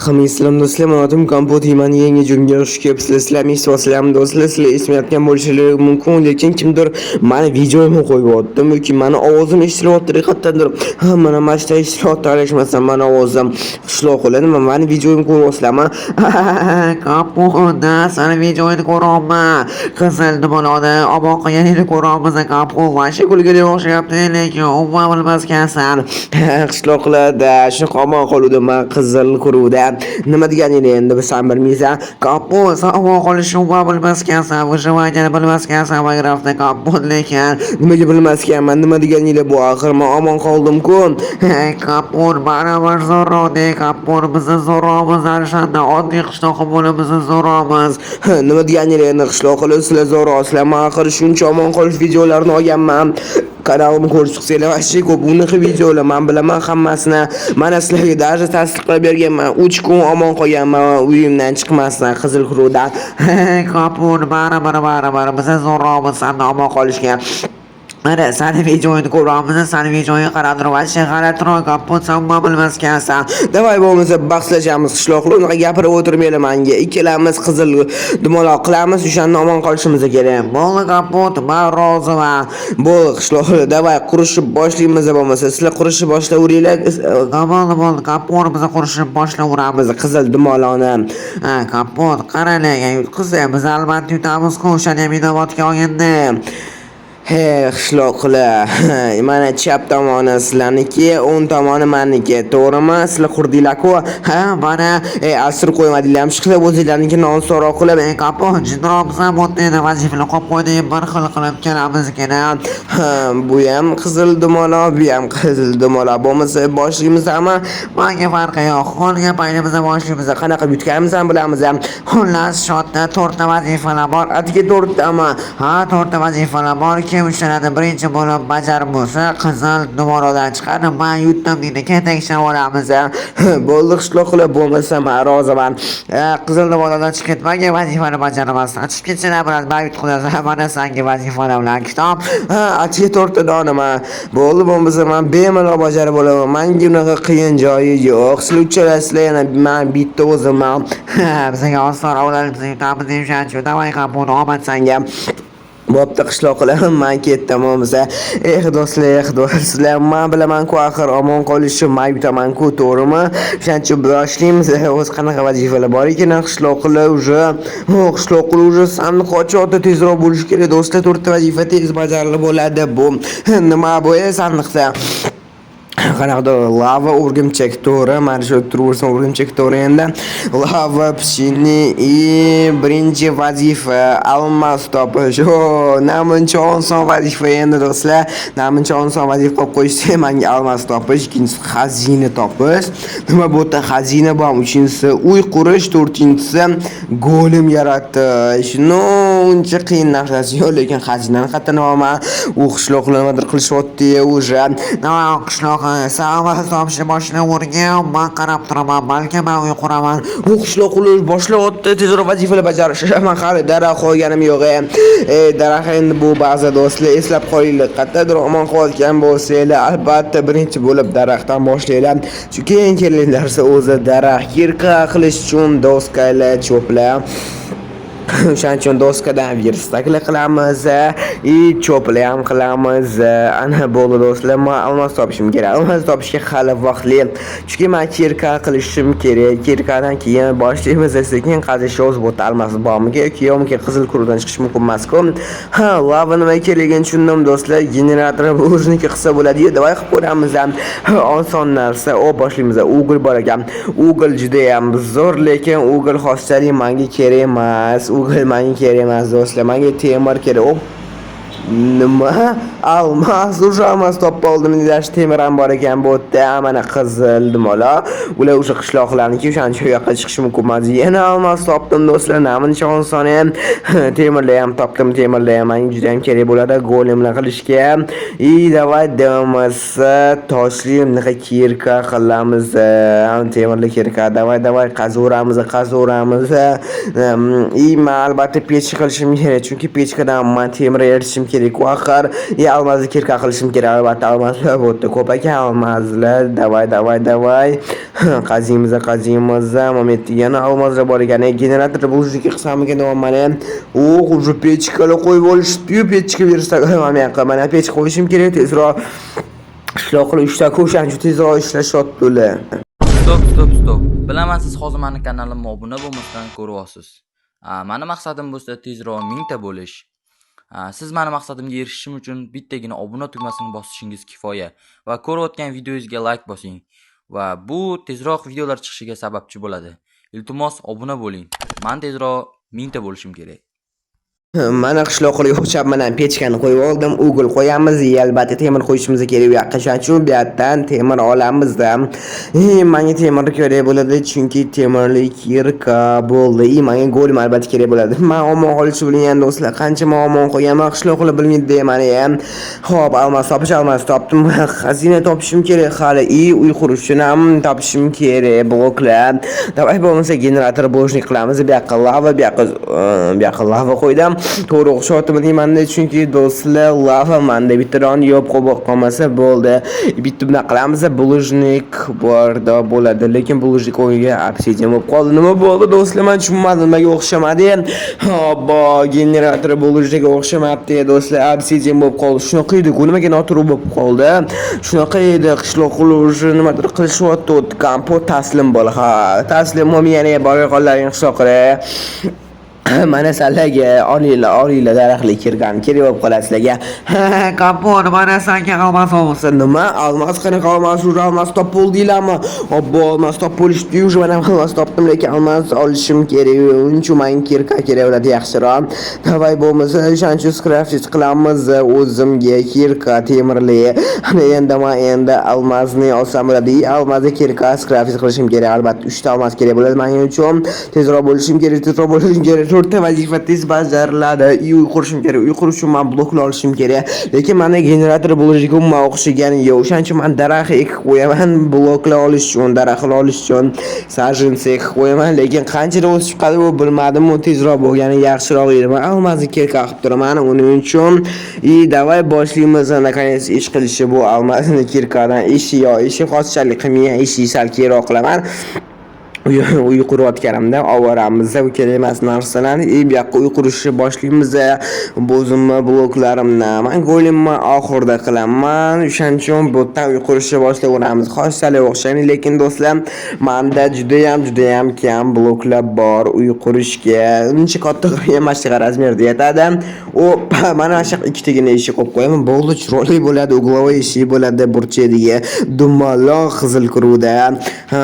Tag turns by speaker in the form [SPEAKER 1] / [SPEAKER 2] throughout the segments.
[SPEAKER 1] Hammaga do'stlar, man otim Kompot, man yangi joyga xush kelibsizlar. Sizlar eslayapsizlarmi, do'stlar? Sizlar eslayotgan bo'lishlari mumkin, lekin kimdir mani videomni qo'yyapti yoki mani ovozim eshitilyapti qayerdandir. Ha, mana shu eshitilyapti, adashmasam mani ovozim. Qishloq nima, mani videomni ko'ryapsizlarmi?
[SPEAKER 2] Kompot, sani videoyini ko'ryapman. Qizil dumaloqda omon qolganingni ko'ryapmiz, Kompot. Вообще kulgili o'xshayapti, lekin umuman bilmas ekansan.
[SPEAKER 1] Qishloqlarda shunaqa omon qoluvdim man qizil ko'ruvda. Nima deganingni endi san bilmaysan.
[SPEAKER 2] Kompot, san omon qolishni umuman bilmas ekansan, выживание ni bilmas ekansan Minecraftda, Kompot, lekin.
[SPEAKER 1] Nimaga bilmas ekanman? Nima deganinglar bu axir? Man omon qoldim-ku.
[SPEAKER 2] Kompot, baribir zo'rroq, Kompot, biz zo'rroqmiz Alishandan. Oddiy qishloq bo'lib biz zo'rroqmiz.
[SPEAKER 1] Nima deganinglar endi, qishloqlar, sizlar zo'rroqsizlar. Man axir shuncha omon qolish videolarini olganman. Kanalimni ko'rib chiqsanglar, вообще ko'p unaqa videolar, man bilaman hammasini. Mana sizlarga даже tasdiq qilib berganman. 3 kun omon qolganman uyimdan chiqmasdan qizil quruqdan.
[SPEAKER 2] Kompot, baribir biz zo'rroqmiz sandan omon qolishga. Mana sani videoyini ko'ryapmiz, sani videoyingga qarab turib, вообще g'alatiroq, Kompot, san umuman bilmas ekansan.
[SPEAKER 1] Давай bo'lmasa bahslashamiz, qishloqlar, unaqa gapirib o'tirmanglar manga. Ikkalamiz qizil dumaloq qilamiz, o'shanda omon qolishimiz kerak.
[SPEAKER 2] Bo'ldi, Kompot, man roziman.
[SPEAKER 1] Bo'ldi, qishloqlar, давай qurishib boshlaymiz bo'lmasa. Sizlar qurishib boshlayveringlar.
[SPEAKER 2] Bo'ldi, bo'ldi, Kompot, biz qurishib boshlayveramiz.
[SPEAKER 1] Qizil dumaloqni.
[SPEAKER 2] Ha, Kompot, qara, lekin yutqizsa, biz albatta yutamiz-ku, o'shani ham inobatga olganda.
[SPEAKER 1] He, qishloqlar, mana chap tomoni sizlarniki, o'ng tomoni maniki, to'g'rimi? Sizlar qurdinglar-ku.
[SPEAKER 2] Ha, mana.
[SPEAKER 1] E, asir qo'ymadinglarmi? Chiqib o'zinglarnikini osonroq qilib.
[SPEAKER 2] Ey, Kompot, jinniroqmisan, bu yerda endi vazifalar qo'yib qo'yding, bir xil qilib kelamizgina.
[SPEAKER 1] Ha, bu ham qizil dumaloq, bu ham qizil dumaloq. Bo'lmasa boshlaymizmi?
[SPEAKER 2] Manga farqi yo'q, qolgan paytimizda boshlaymiz.
[SPEAKER 1] Qanaqa yutganimizni ham bilamiz ham.
[SPEAKER 2] Xullas, shotda to'rtta vazifalar bor.
[SPEAKER 1] Atigi to'rttami?
[SPEAKER 2] Ha, to'rtta vazifalar bor. Kim ushaladi birinchi bo'lib bajarib bo'lsa, qizil dumaloqdan chiqadi. Man yutdim deydi, keyin tekshirib olamiz.
[SPEAKER 1] Bo'ldi, qishloqlar, bo'lmasa man roziman.
[SPEAKER 2] Qizil dumaloqdan chiqib ketmagin vazifani bajarmasdan. Chiqib ketsalar biladi, man yutqizasan, mana sanga vazifalar bilan kitob.
[SPEAKER 1] Ha, atigi to'rtta donimi? Bo'ldi, bo'lmasa man bemalol bajarib bo'laman. Manga unaqa qiyin joyi yo'q. Sizlar uchalasizlar, yana man bitta o'zimman.
[SPEAKER 2] Bizga osonroq bo'ladi, biz yutamiz o'shaning uchun. Давай, Kompot, omad sanga.
[SPEAKER 1] Bo'pti, qishloqlar, man ketdim bo'lmasa. Eh, do'stlar, eh, do'stlar, man bilaman-ku axir omon qolishni man yutaman-ku, to'g'rimi? O'shaning uchun boshlaymiz. O'zi qanaqa vazifalar bor ekan, qishloqlar уже. Qishloqlar уже sandiq ochyapti, tezroq bo'lishi kerak, do'stlar, to'rtta vazifa tez bajarilib bo'ladi. Bu nima bu, sandiqda? Qanaqadir lava o'rgimchak, to'g'ri, mana shu turaversin o'rgimchak, to'g'ri endi. Lava pishini и birinchi vazifa алмаз topish. O, namuncha oson vazifa endi, do'stlar. Namuncha oson vazifa qilib qo'yishdi menga: алмаз topish, ikkinchisi xazina topish. Nima bu yerda xazina bor, uchinchisi uy qurish, to'rtinchisi golem yaratish. Ну, uncha qiyin narsasi yo'q, lekin xazinani qayerdan olaman? U qishloqlar nimadir qilishyapti уже.
[SPEAKER 2] Давай, qishloq, san алмаз topishni boshlayvergin, man qarab turaman, balki man uy quraman.
[SPEAKER 1] U qishloqlar boshlayapti tezroq vazifalar bajarish. Man hali daraxt olganim yo'q. E, daraxt endi bu ba'zi do'stlar, eslab qolinglar. Qayerdadir omon qolayotgan bo'lsanglar, albatta birinchi bo'lib daraxtdan boshlanglar. Chunki eng kerakli narsa o'zi daraxt. Кирка qilish uchun доска lar, cho'plar. O'shaning uchun доска dan верстак lar qilamiz и cho'plar ham qilamiz. Ana, bo'ldi, do'stlar, man алмаз topishim kerak. Алмаз topishga hali vaqtli. Chunki man кирка qilishim kerak. Кирка dan keyin boshlaymiz sekin qazishni. O'zi bu yerda алмаз bormi yoki yo'qmi, qizil kurudan chiqish mumkin emas-ku. Ha, lava nima kerakligini tushundim, do'stlar. Generator bu o'ziniki qilsa bo'ladi-yu. Давай qilib ko'ramiz ham. Oson narsa. O, boshlaymiz. Уголь bor ekan. Уголь juda ham zo'r, lekin уголь hozirchalik menga kerak emas. Уголь menga kerak emas, do'stlar. Menga temir kerak. Op. Nima? Алмаз, уже алмаз topib oldim. Даже temir ham bor ekan bu yerda. Mana qizil dumaloq. Ular o'sha qishloqlarniki, o'shaning uchun u yoqqa chiqish mumkin emas. Yana алмаз topdim, do'stlar. Namuncha oson ham. Temirlar ham topdim, temirlar ham menga juda ham kerak bo'ladi golemlar qilishga. И давай bo'lmasa toshli bunaqa кирка qilamiz. Temirli кирка. Давай, давай qazaveramiz, qazaveramiz. И man albatta pechka qilishim kerak, chunki pechkadan man temir eritishim kerak. Kerak-ku axir. И алмаз ni кирка qilishim kerak albatta. Алмаз lar bu yerda ko'p ekan, алмаз lar. Давай, давай, давай. Qaziymiz, qaziymiz. Mana yerda yana алмаз lar bor ekan. Generator булыжник qilsammikan deyapman. Oh, уже печка lar qo'yib olishibdi-yu, печка bersak, mana yoqqa mana pechka qo'yishim kerak tezroq. Qishloqlar uchta o'shaning uchun tezroq ishlashyapti ular.
[SPEAKER 3] Стоп, стоп, стоп. Bilaman, siz hozir mani kanalimga obuna bo'lmasdan ko'ryapsiz. Mani maqsadim bo'lsa tezroq 1000 ta bo'lish. Siz mani maqsadimga erishishim uchun bittagina obuna tugmasini bosishingiz kifoya va ko'rayotgan videongizga like bosing va bu tezroq videolar chiqishiga sababchi bo'ladi. Iltimos, obuna bo'ling. Man tezroq 1000 ta bo'lishim kerak.
[SPEAKER 1] Mana qishloqqa o'xshab mana печка ni qo'yib oldim. Уголь qo'yamiz, и albatta temir qo'yishimiz kerak u yoqqa. Shuning uchun bu yoqdan temir olamizda. Menga temir kerak bo'ladi, chunki temirli кирка bo'ldi. И menga golem albatta kerak bo'ladi. Men omon qolishni bilgan, do'stlar, qancha man omon qolganman, qishloqlar bilmaydi mani ham. Xo'p, алмаз topish, алмаз topdim. Xazina topishim kerak hali. И uy qurish uchun ham topishim kerak bloklar. Давай, bo'lmasa generator булыжник qilamiz. Bu yoqqa lava, bu yoqqa lava qo'ydim. To'g'ri o'xshatdim deymanda, chunki, do'stlar, lava manda bitta ron yo'q, bo'lib qolmasa bo'ldi. Bitta bunaqa qilamiz, булыжник borda bo'ladi, lekin булыжник o'rniga obsidian bo'lib qoldi. Nima bo'ldi, do'stlar, man tushunmadim, nimaga o'xshamadi? Hobbo, generator булыжник o'xshamabdi, do'stlar, obsidian bo'lib qoldi. Shunaqa edi, nimaga noto'g'ri bo'lib qoldi? Shunaqa edi, qishloqlar уже nimadir qilishyapti. Kompot, taslim bo'l, ha, taslim bo'lmay yana borib qollaring, qishloqlar. Mana sizlarga, olinglar, olinglar, daraxtli кирка ni kerak bo'lib qoladi sizlarga.
[SPEAKER 2] Kompot, mana senga алмаз olsin.
[SPEAKER 1] Nima? Алмаз qanaqa алмаз? Уже алмаз topib bo'ldinglarmi? Obbo, алмаз topib bo'lishdi уже, mana алмаз topdim, lekin алмаз olishim kerak. Uning uchun menga кирка kerak bo'ladi yaxshiroq. Давай, bo'lmasa o'shaning uchun скрафтить qilamiz o'zimga кирка temirli. Ana endi man endi алмаз ni olsam bo'ladi. Алмаз ni кирка скрафтить qilishim kerak albatta. 3 ta алмаз kerak bo'ladi menga uchun. Tezroq bo'lishim kerak, tezroq bo'lishim kerak. To'rtta vazifa tez bajariladi. Uy qurishim kerak. Uy qurish uchun man bloklar olishim kerak. Lekin menda generator булыжник umuman o'xshagani yo'q. O'shaning uchun man daraxt ekib qo'yaman, bloklar olish uchun, daraxtlar olish uchun саженцы ekib qo'yaman, lekin qanchada o'sib chiqadi u bilmadim. U tezroq bo'lgani yaxshiroq edi. Man алмаз ni кирка qilib turaman uning uchun. И давай boshlaymiz наконец ish qilishni bu алмаз ni кирка dan. Ishi yo ishi hozirchalik qilmagan ishi sal keyinroq qilaman. Uy qurayotganimda oboramiz u kerak emas narsalarni и bu yoqqa uy qurishni boshlaymiz. Bo'zimni bloklarimni man golemni oxirida qilaman, o'shaning uchun bu yerdan uy qurishni boshlayveramiz. Hozirchalik o'xshaydi, lekin, do'stlar, manda judayam, judayam kam bloklar bor uy qurishga. Uncha katta mana shunaqa размер da yetadi u. Mana shu ikkitagina eshik qo'yib qo'yaman, bo'ldi, chiroyli bo'ladi, угловой eshik bo'ladi, burchadagi dumaloq qizil kiruvda. Ha,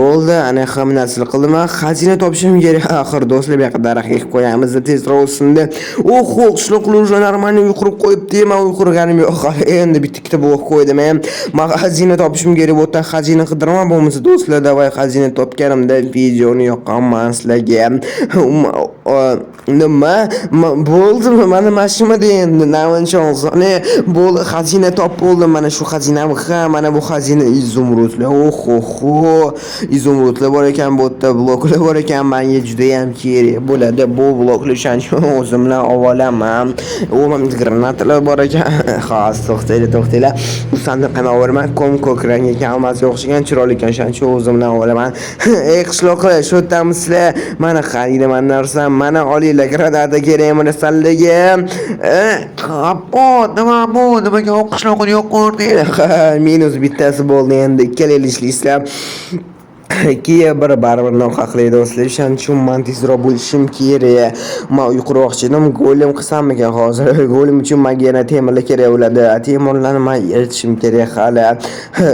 [SPEAKER 1] bo'ldi, ana hamma narsani qildim. Xazina topishim kerak axir, do'stlar. Bu yoqqa daraxt ekib qo'yamiz, tezroq o'ssin deb. Oho, qishloqlar уже нормальный uy qurib qo'yibdi. Man uy qurganim yo'q hali, endi bitta ikkita blok qo'ydim ham. Man xazina topishim kerak, bu yerdan xazina qidiraman bo'lmasa, do'stlar. Давай, xazina topganimda videoni yoqaman sizlarga. Nima bo'ldimi? Mana shumidi endi namuncha ne bo'ldi, xazina topib bo'ldim. Mana shu xazinam, ha, mana bu xazina, изумруд lar. Oho, изумруд lar bor ekan bu yerda, bloklar bor ekan, manga judayam kerak bo'ladi bu bloklar, o'shaning uchun o'zim bilan olib olaman. U granatalar bor ekan. Hozir, to'xtanglar, to'xtanglar, bu sandiqni olaman. Ko'm ko'k rang ekan, алмаз ga o'xshagan, chiroyli ekan, o'shaning uchun o'zim bilan olaman. Ey, qishloqlar, shu yerdamisizlar? Mana qaranglar, mana narsam, mana olinglar, granata kerakmi sizlarga?
[SPEAKER 2] Kompot, nima bu? Nimaga u qishloqni yo'q qilding?
[SPEAKER 1] Minus bittasi bo'ldi, endi ikkalangiz ishlaysizlar. Keyin bir baribir nohaqlik, do'stlar, o'shaning uchun man tezroq bo'lishim kerak. Man uy qurmoqchi edim, golem qilsammikan hozir? Golem uchun manga yana temirlar kerak bo'ladi, temirlarni man eritishim kerak hali,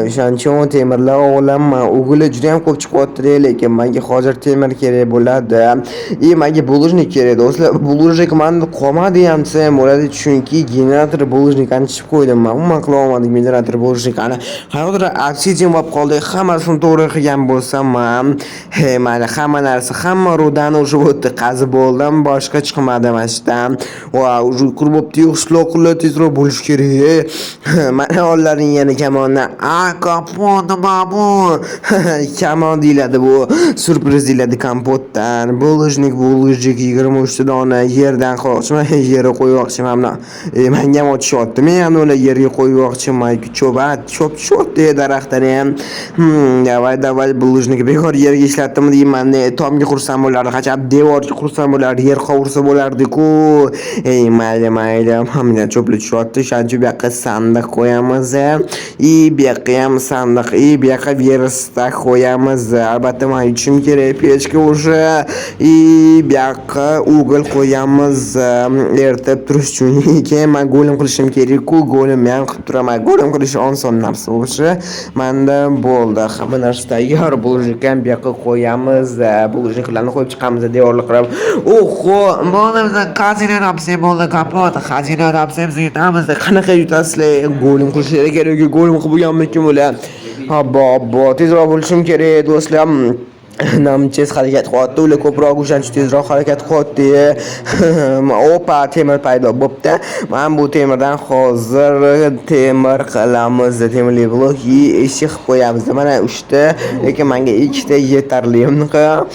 [SPEAKER 1] o'shaning uchun temirlar olaman. Уголь juda ham ko'p chiqyapti, lekin manga hozir temir kerak bo'ladi и manga булыжник kerak, do'stlar. Булыжник manda qolmadi ham desam ham bo'ladi, chunki generator булыжник ani ichib qo'ydim. Man umuman qila olmadim generator булыжник ani, qayerdadir obsidian bo'lib qoldi. Hammasini to'g'ri qilgan bo'lsam. bo'lsam, man, he, mayli, hamma narsa, hamma руда ni уже bu yerda qazib bo'ldim, boshqa chiqmadi mana shu yerdan. Va уже qurib bo'pti, qishloqlar, tezroq bo'lish kerak. Mana ollaring yana kamonni. A, Kompot, nima bu? Kamon deyiladi bu. Syurpriz deyiladi kompotdan. Булыжник, булыжник 23 dona yerdan qo'ymoqchiman, yerga qo'ymoqchiman buni. Menga ham otishyapti. Men ham ular yerga qo'ymoqchiman. Cho'p, ha, cho'p tushyapti daraxtdan ham. Давай, давай, булыжник bekor yerga ishlatdim deyman. Tomga qursam bo'lardi, qachon devorga qursam bo'lardi, yer qovursa bo'lardi-ku. Ey, mayli, mayli. Hamma cho'plar tushyapti. O'shaning uchun bu yoqqa sandiq qo'yamiz. И bu yoqqa ham sandiq, и bu yoqqa верстак qo'yamiz. Albatta, men yutishim kerak pechka уже. И bu yoqqa уголь qo'yamiz. Eritib turish uchun. Keyin men golem qilishim kerak-ku. Golem ham qilib turaman. Golem qilish oson narsa o'sha. Menda bo'ldi. Hamma narsa tayyor. Булыжник ham bu yoqqa qo'yamiz. Булыжник larni qo'yib chiqamiz devorni qilib. Oho,
[SPEAKER 2] Bo'ldi, biz xazina topsak bo'ldi, Kompot. Xazina topsak, biz yutamiz.
[SPEAKER 1] Qanaqa yutasizlar? Golem qilishlar kerak. Golem qilib bo'lganmikin ular? Obbo, obbo, tezroq bo'lishim kerak, do'stlar. Nam tez harakat qilyapti, ular ko'proq, o'shaning uchun tezroq harakat qilyapti. Opa, temir paydo bo'pti. Mana bu temirdan hozir temir qilamiz. Temirli blok и eshik qilib qo'yamiz. Mana uchta, lekin menga ikkita yetarli. Bunaqa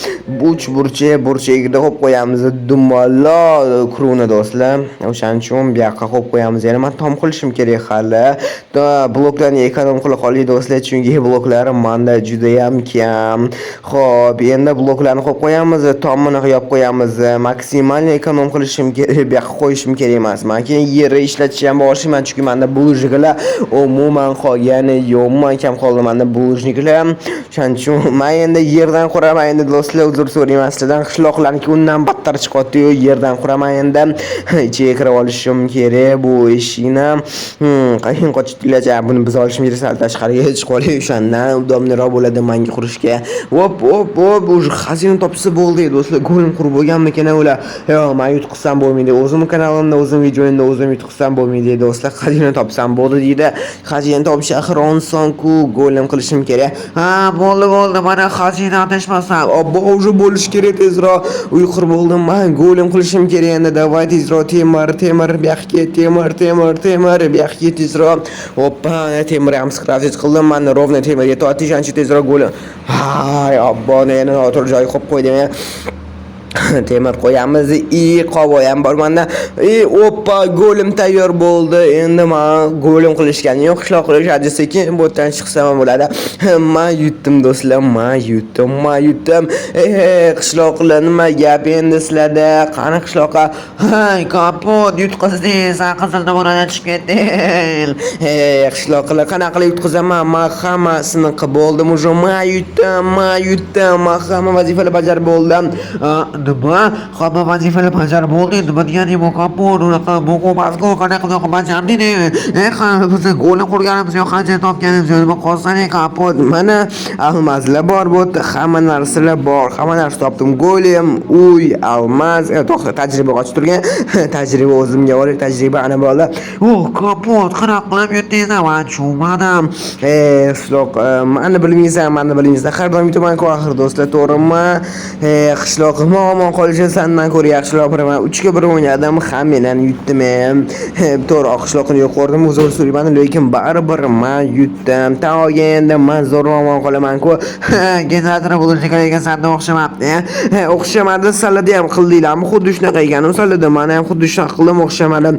[SPEAKER 1] uch burchak burchagida qo'yib qo'yamiz. Dumaloq kruni, do'stlar. O'shaning uchun bu yoqqa qo'yib qo'yamiz. Yana man tom qilishim kerak hali. Bloklarni эконом qila qoling, do'stlar, chunki bloklar manda juda ham kam. Xo'p, endi bloklarni qo'yib qo'yamiz, tomini yopib qo'yamiz. Maksimal эконом qilishim kerak, bu yoqqa qo'yishim kerak emas. Man keyin yerni ishlatishni ham boshlayman, chunki menda булыжник lar umuman qolgani yo'q, umuman kam qoldi menda булыжник lar. O'shaning uchun man endi yerdan quraman endi, do'stlar, uzr so'rayman sizlardan. Qishloqlarniki undan battar chiqyapti-yu, yerdan quraman endi. Ichiga kirib olishim kerak bu eshikni. Qayin qochib, buni biz olishim kerak, sal tashqariga chiqib olay, o'shandan удобный roq bo'ladi manga qurishga. Hop, hop, hop, уже xazina topsa bo'ldi, do'stlar. Golem qurib bo'lganmikan ular? Yo'q, man yutqizsam bo'lmaydi. O'zim kanalimda, o'zim videoyimda o'zim yutqizsam bo'lmaydi, do'stlar. Xazina topsam bo'ldi deydi. Xazina topish axir osonku, golem qilishim kerak.
[SPEAKER 2] Ha, bo'ldi, bo'ldi. Mana xazina adashmasam.
[SPEAKER 1] Obbo, уже bo'lishi kerak tezroq. Uy qurib bo'ldim man, golem qilishim kerak endi. Давай tezroq, temir, temir, bu yoqqa temir, temir, temir, bu yoqqa tezroq. Hoppa, temir ham скрафтить qildim. Mana ровно temir yetyapti, o'shaning uchun tezroq golem. Hay, obbo, yana noto'g'ri joyga qo'yib qo'ydim. Temir qo'yamiz и qovoy ham bor manda. И oppa, golem tayyor bo'ldi. Endi man golem qilishgani yo'q, qishloq qilishadi, sekin bu yerdan chiqsam ham bo'ladi. Man yutdim, do'stlar, man yutdim, man yutdim. Qishloqlar, nima gap endi sizlarda? Qani qishloqqa?
[SPEAKER 2] Hay, Kompot, yutqizding. San qizil tomondan chiqib ketding.
[SPEAKER 1] Hey, qishloqlar, qanaqa qilib yutqizaman? Man hammasini qilib bo'ldim уже. Man yutdim, man yutdim, man hamma vazifalar bajarib bo'ldim.
[SPEAKER 2] Nima? Hamma vazifalar bajarib bo'lding? Nima deganing bu, Kompot? Unaqa muhim emas-ku, qanaqa qilib bajarding? Ha, biz golem qurganimiz yo'q, xazina topganimiz yo'q. Nima qolsang, Kompot?
[SPEAKER 1] Mana алмаз lar bor bu yerda, hamma narsalar bor, hamma narsa topdim. Golem, uy, алмаз, to'xta, tajriba qochib turgan. Tajriba o'zimga olay, tajriba ana bo'ldi.
[SPEAKER 2] Oh, Kompot, qanaqa qilib yutding? Man tushunmadim.
[SPEAKER 1] Qishloq, mani bilmaysan, mani bilmaysan. Har doim yutaman-ku axir, do'stlar, to'g'rimi? Qishloq, omon qolishi sandan ko'ra yaxshiroq bilaman. 3 ga 1 o'ynadim, hammanglarni yutdim. To'g'ri, qishloqni yo'q ko'rdim, uzr so'rayman, lekin baribir man yutdim. Tan olgin endi, man zo'r omon qolaman-ku.
[SPEAKER 2] Generator bo'lishga lekin sanda o'xshamabdi.
[SPEAKER 1] O'xshamadi, sizlarda ham qildinglarmi? Xuddi shunaqa ekan, sizlarda mana ham xuddi shunaqa qildim, o'xshamadi.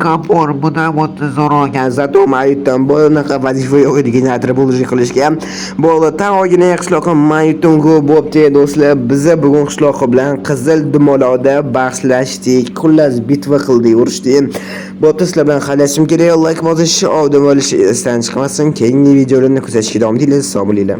[SPEAKER 2] Kompot, bundan o'tdi zo'r olgan.
[SPEAKER 1] Зато man yutdim. Bunaqa vazifa yo'q edi generator bo'lishni qilishga. Bo'ldi, tan olgin, qishloqim, man yutdim-ku, bo'pti, do'stlar. Biza bugun qishloqi bilan qizil dumaloqda bahslashdik. Xullas, битва qildik, urushdik. Bo'pti, sizlar bilan xayrlashishim kerak. Like bosish, obuna bo'lish esdan chiqmasin. Keyingi videolarni kuzatishga davom etinglar. Sog' bo'linglar.